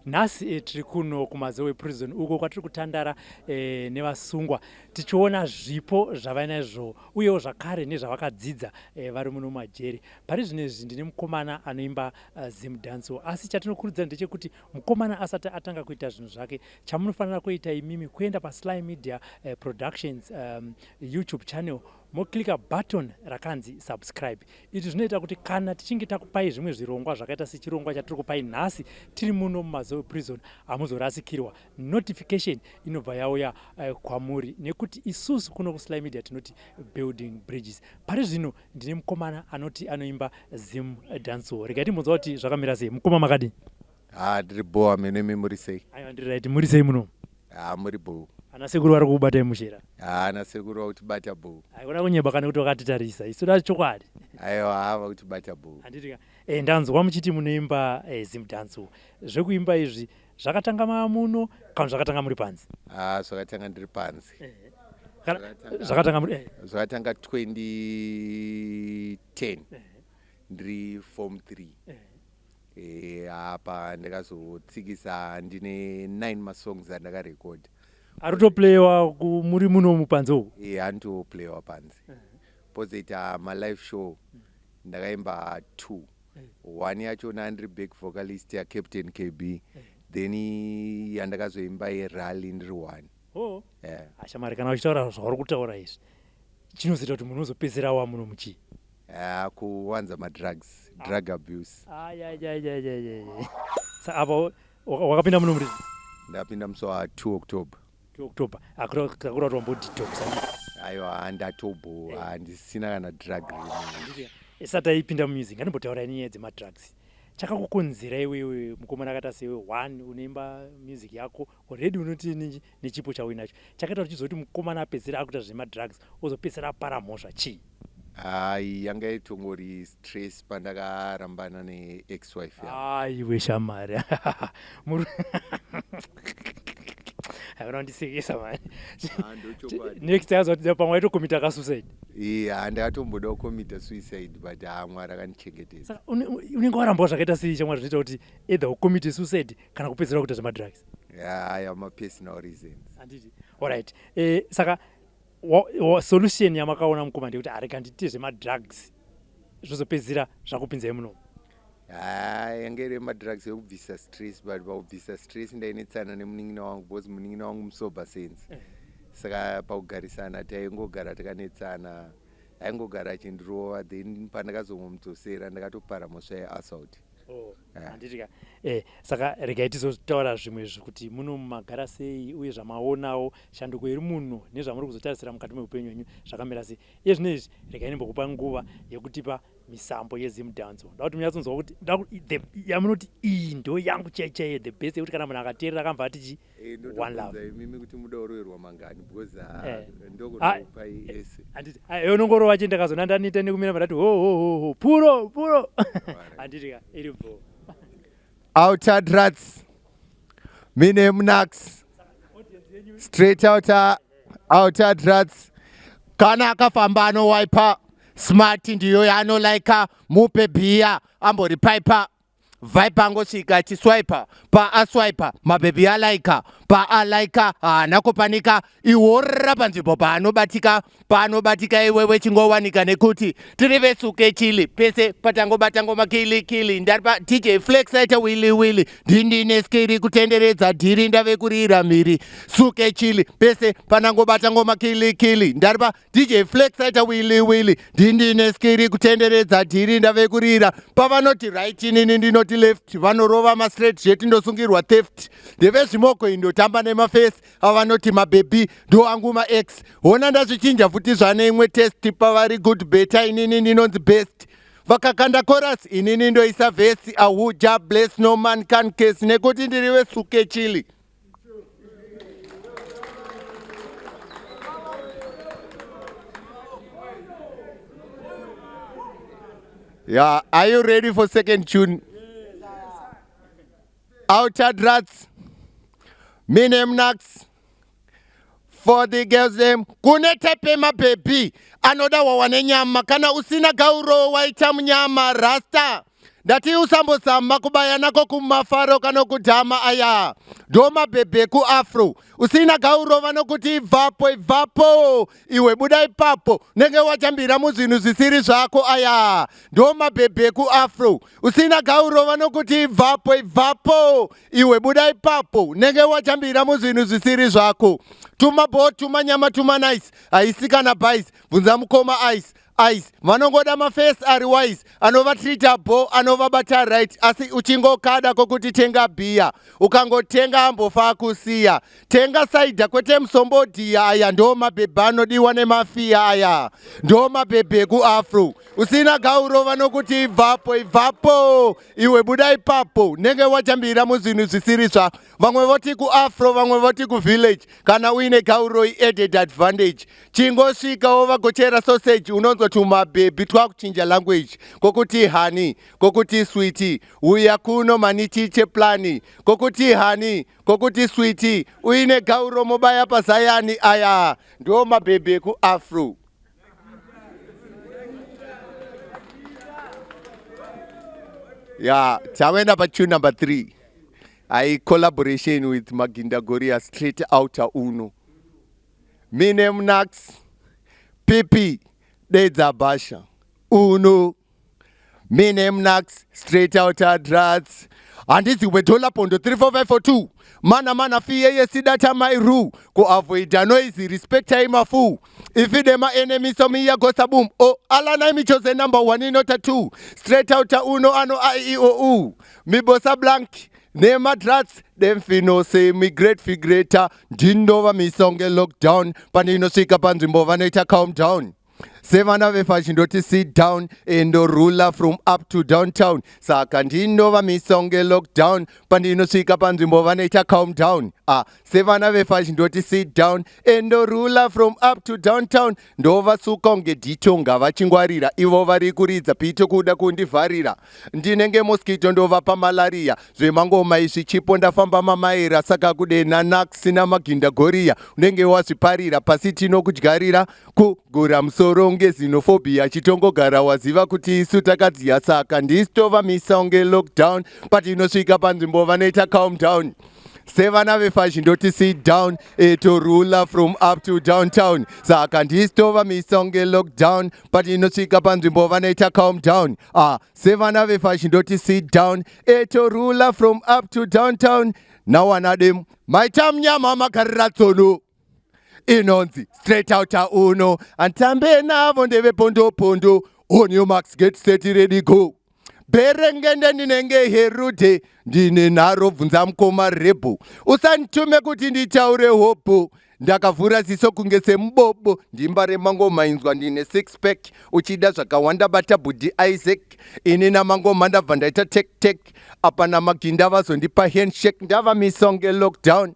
Nhasi tiri kuno kuMazowe Prison uko kwatiri kutandara nevasungwa tichiona zvipo zvavainazvo uyewo zvakare nezvavakadzidza vari muno mumajeri. Pari zvino izvi ndine mukomana anoimba Zim Dancehall asi chatinokurudzira ndechekuti mukomana asati atanga kuita zvinhu zvake chamunofanira kuita imimi kuenda paSly Media Productions YouTube channel moclicka button rakanzi subscribe. Izvi zvinoita kuti kana tichinge takupai zvimwe zvirongwa zvakaita sechirongwa chatiri kupai nhasi tiri muno muMazowe Prison hamuzorasikirwa. Notification inobva yauya kwamuri nekuti isusu kuno kuSly Media tinoti building bridges. Pari zvino ndine mukomana anoti anoimba Zim Dancehall. Regai timbonzwa kuti zvakamira sei. Mukoma makadii? Ha, ndiri bho amene, imi muri sei? Aiwa, ndiri right. Muri sei muno? Ha, muri bho. Ana sekuru vari kukubatai mushera? Ha, ana sekuru vakutibata bho. Haikona kunyeba kana kuti wakatitarisa. Isu da chokwadi. Aiwa, ha, vakutibata bho. Handiti ka. Ndanzwa muchiti munoimba Zim Dancehall. Zvekuimba izvi zvakatanga maamuno kana zvakatanga muri panze? Ha, zvakatanga ndiri panze. Kana zvakatanga muri Zvakatanga 2010 ndiri form 3. Apa ndakazotsikisa ndine 9 masongs andakarekodha. Aritoplayiwa muri muno panze uku? Anotoplayiwa panze. Pozoita malive show ndakaimba 2. One yachona ndiri back vocalist yaCaptain KB. Then yandakazoimba yerally ndiri one. Oh. Yeah. Ashamari, kana uchitaura zvauri kutaura izvi chinozoita kuti munhu uzopedzisira wamuno muchii? Kuwanza madrugs, drug abuse. Saka apa wakapinda muno muri? Ndapinda musi wa 2 October. 2 October. Akura kuti wambodetoxa? Aiwa, handatobho, handisina kana drug rimwe. Isati aipinda mumusic, ngandimbotaura nenyaya dzemadrugs. Chakakukonzera iwewe mukomana akaita sewe one unoimba music yako already unoti nechipo chauinacho, chakaita kuti chizoti mukomana apedzisira akuita zvemadrugs ozopedzisira apara mhosva chii? Hai, yanga itongori stress pandakarambana neex wife yangu. Aiwe shamari, hauna kundisekesa mani. Next azoti pamwe waitokomita kasuicide. Iya, ndakatomboda kukomita suicide but haa, Mwari akandichengetedza. Saka unenge warambawo zvakaita sei shamwari zvinoita kuti either ukomite suicide kana kupedzisira kuita zvemadrugs? Aya mapersonal reasons. Handiti? Alright, saka solution yamakaona mukoma ndeyekuti arega ndiite zvemadrugs zvozopedzisira zvakupinzai muno? Ha, yange iri madrugs ekubvisa stress, but pakubvisa stress ndainetsana nemunin'ina wangu because munin'ina wangu musober sense. Saka pakugarisana taingogara takanetsana, aingogara achindirova, then pandakazongomudzosera ndakatopara mhosva yeassault. Oh, handiti ka. Saka regai tizotaura zvimwe zvekuti muno magara sei uye zvamaonawo shanduko iri muno nezvamuri kuzotarisira mukati meupenyu hwenyu zvakamira sei. Iye zvino izvi regai ndimbokupa nguva yekutipa misambo yeZimdancehall. Ndoda kuti munyatsonzwa kuti yamunoti iyi ndo yangu chaiyo chaiyo, the best, yekuti kana munhu akateerera akambva ati chi one love. Imimi kuti muda kuroverwa mangani because ndokupai ese. Handiti unongorova chii, ndakazona ndanita nekumira ndati ho ho ho ho, puro puro. Handiti ka, iri bvo. Outer drugs. Me name Nax. Straight outer drugs. Kana akafamba anowaipa. Smart ndiyo yaanolaika. Mupe bhiya ambori paipa. Viper angosvika achiswipa paaswipa mabhebhi alaika paalaika haana kupanika ihorra panzvimbo paanobatika paanobatika iwewe chingowanika nekuti tiri vesuke chili pese patangobata ngoma kili kili ndaripa DJ Flex aita wili wili ndindine skiri kutenderedza dhiri ndave kurira mhiri suke chili pese panangobata ngoma kili kili ndaripa DJ Flex aita wili wili ndindine skiri kutenderedza dhiri ndave kurira pavanoti right inini ndinoti left vanorova mastraight zveti ndosungirwa theft ndevezvimoko indotamba nemafesi avanoti mabhebhi ndo angu maex hona ndazvichinja futi zvane imwe test pavari good better inini ndinonzi best vakakanda chorus inini ndoisa vhesi ahuja bless no man can case nekuti ndiri vesuke chili. Yeah, are you ready for second tune? Outer drugs. Me name Nax. For the girls them. Kune tepe mababy. Anoda wawane nyama. Kana usina gauro waita munyama. Rasta. Ndati usambozama kubaya nako kumafaro kanokudhama aya ndo mabhebhe kuafro usina gaurova nokuti ibvapo ibvapo iwe buda ipapo nenge wajambira muzvinhu zvisiri zvako aya ndo mabhebhe kuafro usina gaurova nokuti ibvapo ibvapo iwe buda ipapo nenge wajambira muzvinhu zvisiri zvako tumabho tumanyama tumanice haisi kana bise bvunza mukoma ice ice vanongoda mafesi ari wise anovatreata bo anovabata right asi uchingokada kokuti tenga bhiya ukangotenga ambofa akusiya tenga saidha kwete musombodhiya aya ndo mabhebhe anodiwa nemafiya aya ndo mabhebhe ekuafro usina gauro vanokuti ibvapo ibvapo iwe buda ipapo nenge wajambira muzvinhu zvisiri zva vamwe voti kuafro vamwe voti kuvillage kana uine gauro iadded advantage Chingosvika wovagochera sausage unonzwa tumabhebhi twakuchinja language kokuti honey kokuti sweetie uya kuno mani tiite plani kokuti honey kokuti sweetie uine gauro mobaya pazayani aya ndo mabhebhi ekuafro. Ya takuenda patune number 3 I collaboration with Maginda Goria straight outer uno. Mine Mnax, Pipi, Dedza Basha, Uno, Mine Mnax, straight out Drugs. Handizi wedola pondo 34542 mana mana fiye yesidata my rule kuavoida noise respect imafu if dem enemy so me gosa boom oh alana imi chose number 1 inota 2 straight out uno ano a e o u mibosa blank Nemadrats demfino semi great figurator ndindovamisa kunge lockdown pandinosvika panzvimbo vanoita calm down sevana vefashi ndoti sit down endorula from up to downtown saka ndinovamisa kunge lockdown pandinosvika panzvimbo vanoita calm down ah, sevana vefashi ndoti sit down endorula from up to downtown ndovasuka kunge dhito ngavachingwarira ivo vari kuridza pito kuda kundivharira ndinenge mosquito ndovapa malaria zvemangoma izvi chipo ndafamba mamaira saka kudena naxina maginda goriya unenge wazviparira pasi tinokudyarira kugura musoro unge xenophobia chitongogara waziva kuti isu takadziya saka ndisitovamisa unge lockdown patinosvika panzvimbo vanoita calm down sevana vefashi ndoti sit down etorula from up to downtown saka ndisitovamisa unge lockdown patinosvika panzvimbo vanoita calm down ah, sevana vefashi ndoti sit down etorula from up to downtown nawanadem maita munyama makarira tsono inonzi straight out uno anditambe navo ndevepondopondo on your marks get set ready go Bherengende ndinenge Herudhe, ndine nharo bvunza mukoma Rebho. Usanditume kuti nditaure hobho, ndakavhura ziso kunge semubobo. Ndimba remangoma inzwa ndine six pack, uchida zvakawanda bata bhudhi Isaac. Ini namangoma ndabva ndaita tek tek, apa namaginda vazondipa handshake, ndavamisa kunge lockdown.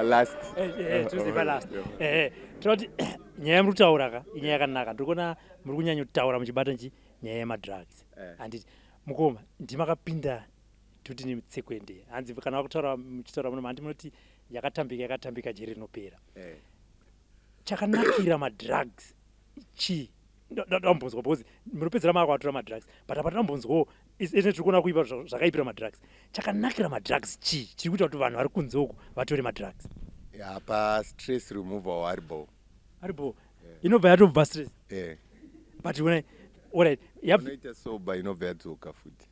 Last. Tuziva last. Tinoti nyaya yamuri kutaura ka inyaya yakanaka. Ndiri kuona muri kunyanyotaura muchibata nchi nyaya yemadrugs. Handiti mukoma ndimakapinda tuti netsekwende. Hanzi kana vakutaura muchitaura muno handi munoti yakatambika yakatambika jeri rinopera. Chakanakira madrugs chii? Ndambonzwa because munopedzera maakuatora madrugs but apa ndambonzwawo ine tiri kuona kuipa zvakaipira madrugs. Chakanakira madrugs chii chiri kuita kuti vanhu vari kunze uku vatore madrugs? Apa stress removal aribo. Aribo. Inobva yatobva stress. But when alright, yabva sober inobva yadzoka futi.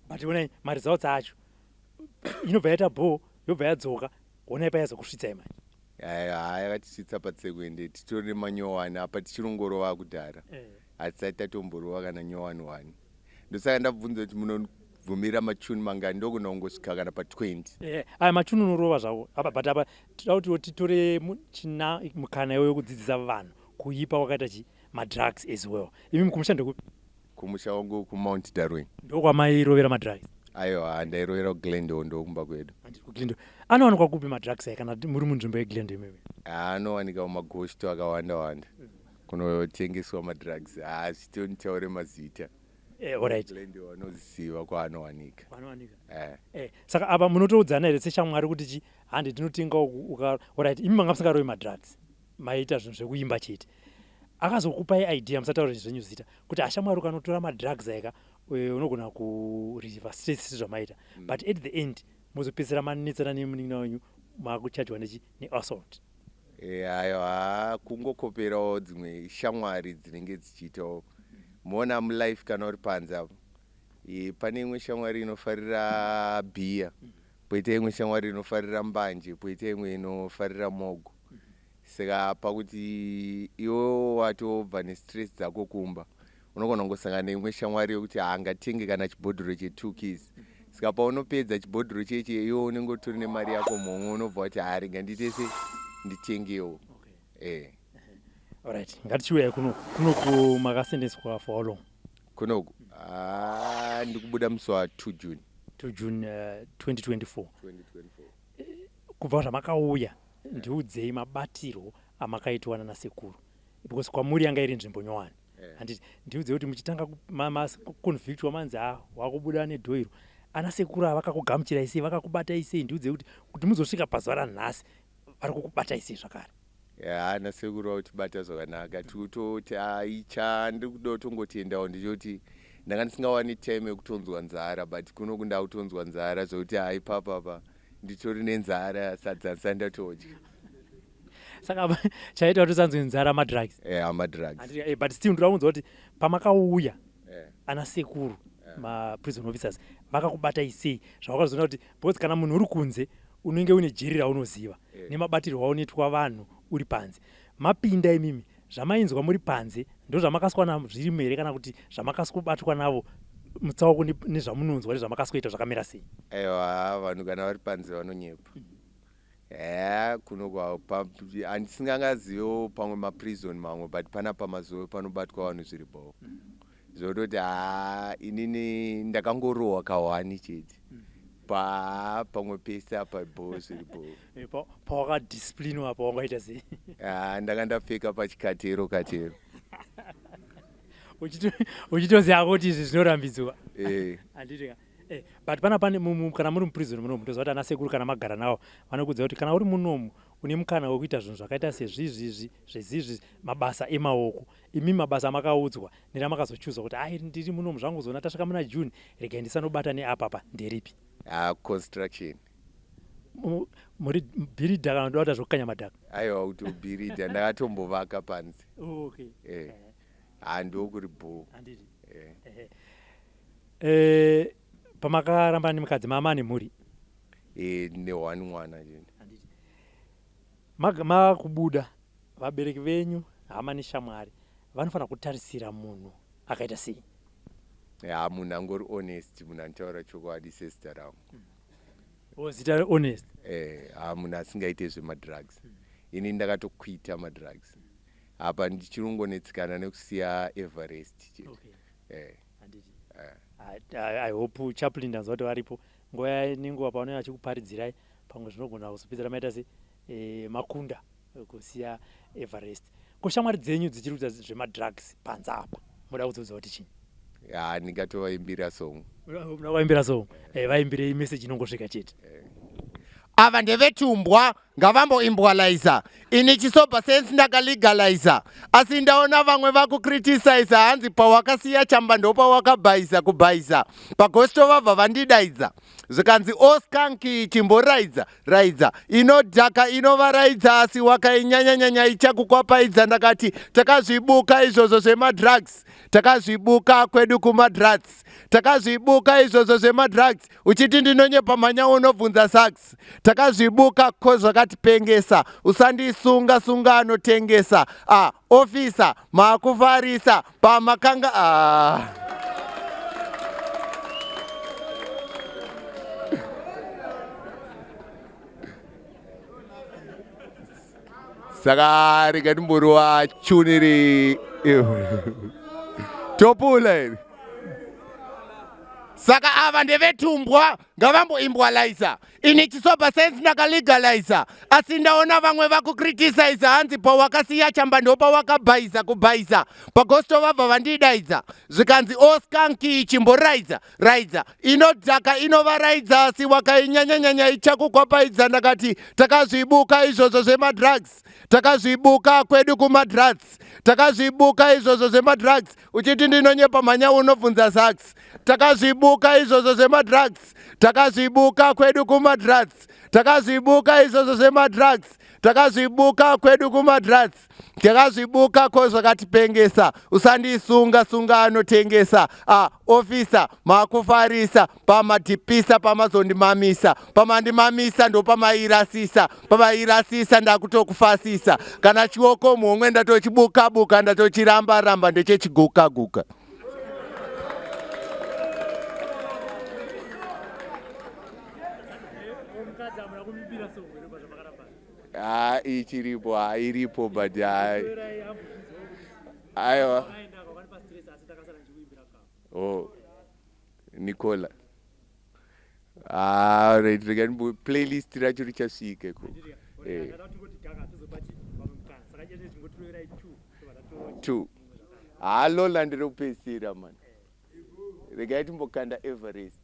But when maresults acho inobva yaita bho yobva yadzoka honai payazokusvitsai manje. Haa yakatisvitsa patsekwende titori nemanyowani apa tichirongorova kudhara hatisati tatomborova kana nyowani wani ndosaka ndabvunza kuti munobvumira machuni mangani ndogona kungosvika kana pa20. Aya machuni unorova zvavo apa but apa toda kutiwo titore china mukana iwoyo wekudzidzisa vanhu kuipa kwakaita chi madrugs as well. Imi kumusha ndekupi? Kumusha wangu kuMount Darwin. Ndokwamairovera madrugs? Aiwa ndairovera kuGlendale ndokumba kwedu. Handiti kuGlendale. Anowanikwa kupi madrugs aya kana muri munzvimbo yeGlendale imimi? Anowanika mumagoshto akawanda wanda kunotengeswa madrugs. Haa zvitonitaure mazita. Alright. Glendale vanoziva kwaanowanika. Kwaanowanika. Saka apa munotoudzana here seshamwari kuti chi hande tinotenga uku uka alright imi manga musingarovi madrugs maiita zvinhu zvekuimba chete. Akazokupai idea, musataura zvenyu zita, kuti ashamwari ukanotora madrugs aika unogona kurelieva stress sezvamaita, but at the end mozopedzisira manetsana nemunin'ina wenyu, makuchajwa nechi neassault. Aiwa, kungokoperawo dzimwe shamwari dzinenge dzichiitawo. Moona mulife kana uri panze apo, pane imwe shamwari inofarira bhiya, poita imwe shamwari inofarira mbanje, poita imwe inofarira mogo. Saka pakuti iwe watobva nestress dzako kumba, unogona kungosangana neimwe shamwari yekuti haangatenge kana chibhodhoro che2 keys. Saka paunopedza chibhodhoro cheche, iwe unenge utori nemari yako momwe, unobva kuti ha, rega ndiite se nditengewo. Alright, ngatichiuyai kunoku. Kunoku makasendeswa for how long? Kunoku ndikubuda musi wa2 June. 2 June 2024. 2024. Kubva zvamakauya, ndiudzei mabatirwo amakaitwa nanasekuru, because kwamuri yanga iri nzvimbo nyowani. Handiti? Ndiudzei kuti muchitanga maconvictwa, manzi ha wakubuda nedhoiro, ana sekuru ava vakakugamuchirai sei, vakakubatai sei? Ndiudzei kuti muzosvika pazuva ranhasi vari kukubatai sei zvakare. Ana sekuru vakutibata zvakanaka. Tikutoti aicha, ndiri kuda kutongotendawo ndechekuti ndanga ndisingawani time yekutonzwa nzara, but kunoku ndakutonzwa nzara zvokuti haipapapa nditori nenzara, sadza ndisati ndatodya. Saka chaita kuti usanzwe nzara madrugs? Madrugs. Handiti? But still ndoda kunzwa kuti pamakauya, ana sekuru, maprison officers vakakubatai sei, zvavakazoona kuti, because kana munhu uri kunze unenge une jeri raunoziva nemabatirwo aunoitwa vanhu uri panze. Mapinda imimi, zvamainzwa muri panze ndo zvamakaswana zvirimo here, kana kuti zvamakasikubatwa navo mutsauko nezvamunonzwa nezvamakasikuita zvakamira sei? Aiwa, vanhu kana vari panze vanonyepa. Kuno handisingangazivewo pamwe maprison mamwe, but panapa Mazowe panobatwa vanhu zviri bho, zvototi ha, inini ndakangorohwa kahwani chete pa pamwe pese apa bho, zviri bho. Pawakadisciplinwa apa wangaita sei? Ha, ndanga ndapfeka pachikatero katero. Uchitoziva kuti izvi zvinorambidzwa? Eh. Handiti ka? But pana pane kana muri muprison munomu, toziva kuti ana sekuru kana magara navo vanokudza kuti kana uri munomu une mukana wekuita zvinhu zvakaita sezvizvizvi zvezizvi, mabasa emaoko. Imi mabasa amakaudzwa neramakazochuzwa kuti ai ndiri munomu zvangu, zona tasvika muna June, regai ndisanobata neapapa, nderipi? Ha, construction. Muri bhiridha kana ndoda kuita zvokukanya madhaka? Aiwa, kutobhiridha, ndakatombovaka panze. Oh, okay. Ha, ndokuri bho. Handiti? Eh. Ehe. Pamakaramba nemukadzi, mama nemhuri? Ne1 mwana chete. Handiti? Makubuda, vabereki venyu, hama neshamwari vanofanira kutarisira munhu akaita sei? Ya, munhu angori honest, munhu anotaura chokwadi sezita rangu. O, zita honest. Ha, munhu asingaite zvemadrugs. Ini ndakatokwita madrugs apa, ndichirongonetsekana nekusiya Everest chete. Handiti? I hope chaplain, ndanzwa kuti varipo nguva nenguva pavanenge vachikuparidzirai, pamwe zvinogona kuzopedzera maita se makunda kusiya Everest. Ko shamwari dzenyu dzichiri kuita zvemadrugs panze apa, muda kudziudza kuti chii? Ya, ndingatovaimbira song. Muda kuvaimbira song? Vaimbirei, message inongosvika chete. Ava ndevetumbwa, ngavamboimbwalaiza. Ini chisober sense ndakalegaliza, asi ndaona vamwe vakucriticiza, hanzi pawakasiya chamba ndopawakabhaisa kubhaisa pagosto, vabva vandidaidza zvikanzi oskanki chimboraidza raidza inodhaka inovaraidza, asi wakainyanyanyanya ichakukwapaidza. Ndakati takazvibuka izvozvo zvemadrugs, takazvibuka kwedu kumadrugs, takazvibuka izvozvo zvemadrugs. Uchiti ndinonyepa, mhanya unobvunza sax. Takazvibuka ko zvakatipengesa, usandisunga sunga anotengesa. Ah, officer, makufarisa pamakanga ah. Saka rega timboriwa chuniri topula iri. Saka ava ndevetumbwa. Ngavamboimbwalaiza ini chisober sense ndakalegaliza, asi ndaona vamwe vakucriticiza, hanzi pawakasiya chamba ndopawakabhaiza kubhaiza pagosto, vabva vandidaidza zvikanzi oskanki chimboraidza raidza inodhaka inovaraidza, asi wakainyanyanyanya ichakukwapaidza. Ndakati takazvibuka izvozvo zvemadrugs, takazvibuka kwedu kumadrugs, takazvibuka izvozvo zvemadrugs. Uchiti ndinonyepa, mhanya unobvunza sax. Takazvibuka izvozvo zvemadrugs, takazvibuka kwedu kumadrugs, takazvibuka izvozvo zvemadrugs, takazvibuka kwedu kumadrugs, takazvibuka ko zvakatipengesa. Usandisunga sunga anotengesa. Ah, officer, makufarisa pamadhipisa, pamazondimamisa, pamandimamisa ndopamairasisa, pamairasisa ndakutokufasisa. Kana chioko muhomwe ndatochibuka-buka, ndatochiramba-ramba, ndechechiguka-guka. Mukadzi hamuna kumubira song here pazvamakaramba? Ha, ichiripo, ha, iripo, but ha, aiwa. Oh, Nicola. Ah, right, rega playlist racho richasvika iko. Eh. Two. Ha, Lola ndirikupedzisira man. Regai timbokanda Everest.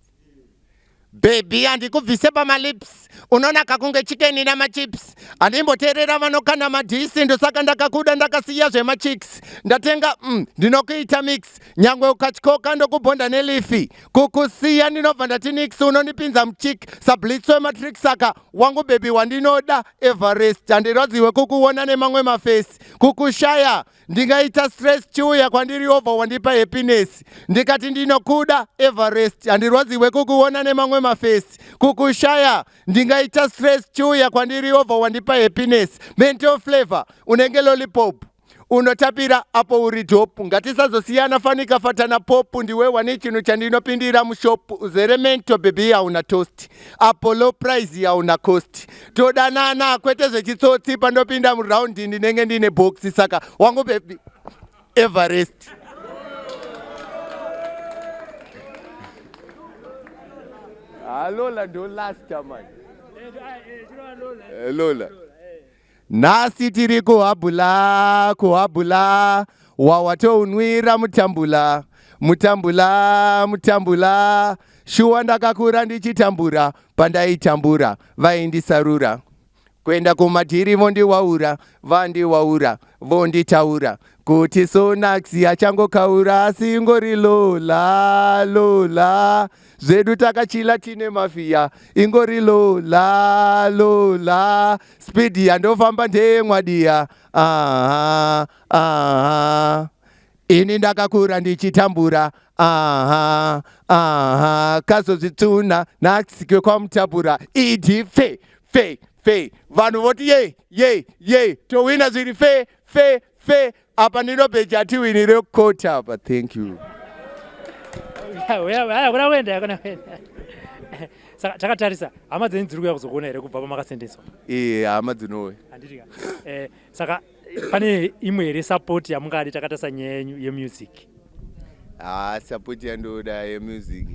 Baby, handikubvise pamalips, unonaka kunge chicken namachips. Handimboteerera vanokanda madhisi, ndosaka ndakakuda, ndakasiya zvemachicks. Ndatenga ndinokuita mix, nyangwe ukatyoka ndokubhonda nelifi. Kukusiya ndinobva ndati nix, unondipinza muchik sablitz wematrick. Saka wangu baby wandinoda Everest, handirwadziwe kukuona nemamwe mafesi. Kukushaya ndingaita stress, chiuya kwandiri obva wandipa happiness. Ndikati ndinokuda Everest, handirwadziwe kukuona nemamwe mafesi. Kukushaya ndingaita stress, chiuya kwandiri obva wandipa happiness. Mental flavor unenge lollipop, unotapira apo uri dope. Ngatisazosiyana fanika fatana pop, ndiwe wane chinhu chandinopindira mushop. Uzere mento baby, hauna toast apo, low price hauna cost. Todanana kwete zvechitsotsi, pandopinda muraundi ndinenge ndine box. Saka wangu baby Everest. Ah, Lola ndo last man. Lola. Nhasi tiri kuhabhula, kuhabhula, wawatounwira mutambula, mutambula, mutambula. Shuwa ndakakura ndichitambura, pandaitambura vaindisarura. Kuenda kumadhiri vondiwaura, vandiwaura, vonditaura kuti Sonax achangokaura, asi ingori Lola, Lola. Zvedu takachila tine mafia, ingori Lola, Lola. Speed yandofamba ndeyemwadiya. Aha, aha. Ini ndakakura ndichitambura. Aha, aha. Kazozvitsuna naxike kwamutapura idi fe fe fe. Vanhu voti ye ye ye, towina zviri fe fe fe. Apa ndinobheja, tiwini rekota apa. Thank you. Hakuna kuenda, hakuna kuenda. Saka takatarisa, hama dzenyu dziri kuuya kuzokuona here kubva pamakasendeswa? Ee, hama dzinouya. Handiti ka? Saka pane imwe here support yamungadi takatarisa nyaya yenyu yemusic? Ha, support yandoda yemusic,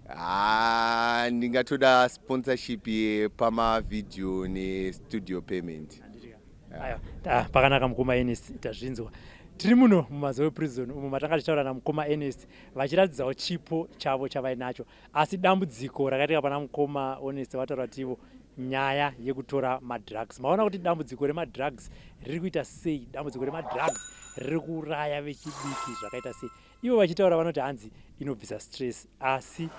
ha, ndingatoda sponsorship yepamavideo nestudio payment. Aiwa, pakanaka mukoma Ernest, tazvinzwa. Tiri muno muMazowe Prison umo matanga tichitaura namukoma Ernest vachiratidzawo chipo chavo chavainacho, asi dambudziko rakaitika pana mukoma Honest vataura kuti ivo nyaya yekutora madrugs. Maona kuti dambudziko remadrugs riri kuita sei, dambudziko remadrugs riri kuuraya vechidiki zvakaita sei. Ivo vachitaura vanoti hanzi inobvisa stress, asi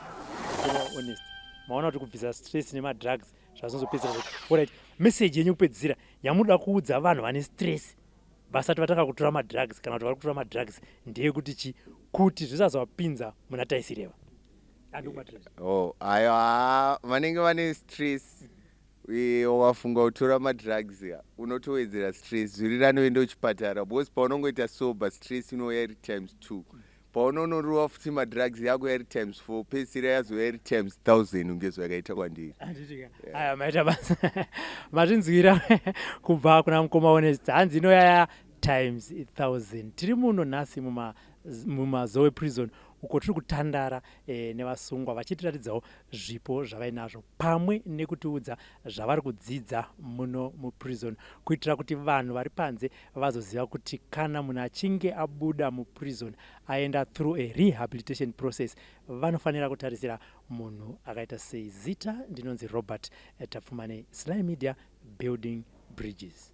mukoma Honest, maona kuti kubvisa stress nemadrugs zvazozopedzisira kuti. Alright, message yenyu kupedzisira yamunoda kuudza vanhu vane stress vasati vatanga kutora madrugs kana kuti vari kutora madrugs ndeyekuti chi kuti zvisazovapinza muna taisireva? Oh, aiwa, vanenge vane stress, wafunga kutora madrugs ya unotowedzera stress. Zviri ranoenda kuchipatara, because paunongoita sober stress inouya iri times two. Paunonorova futi madrugs yako iri times four, pedzisira yazouya iri times thousand, unge zvakaita kwandiri. Aya, maita basa. Mazvinzwira kubva kuna mukoma Honest, hanzi inoyaya times 1000. Tiri muno nhasi mumaZowe Prison. Uko tiri kutandara e, nevasungwa vachitiratidzawo zvipo zvavainazvo pamwe nekutiudza zvavari kudzidza muno muprison, kuitira kuti vanhu vari panze vazoziva kuti kana munhu achinge abuda muprison, aenda through a rehabilitation process, vanofanira kutarisira munhu akaita sei. Zita ndinonzi Robert Tapfumane, Sly Media, building bridges.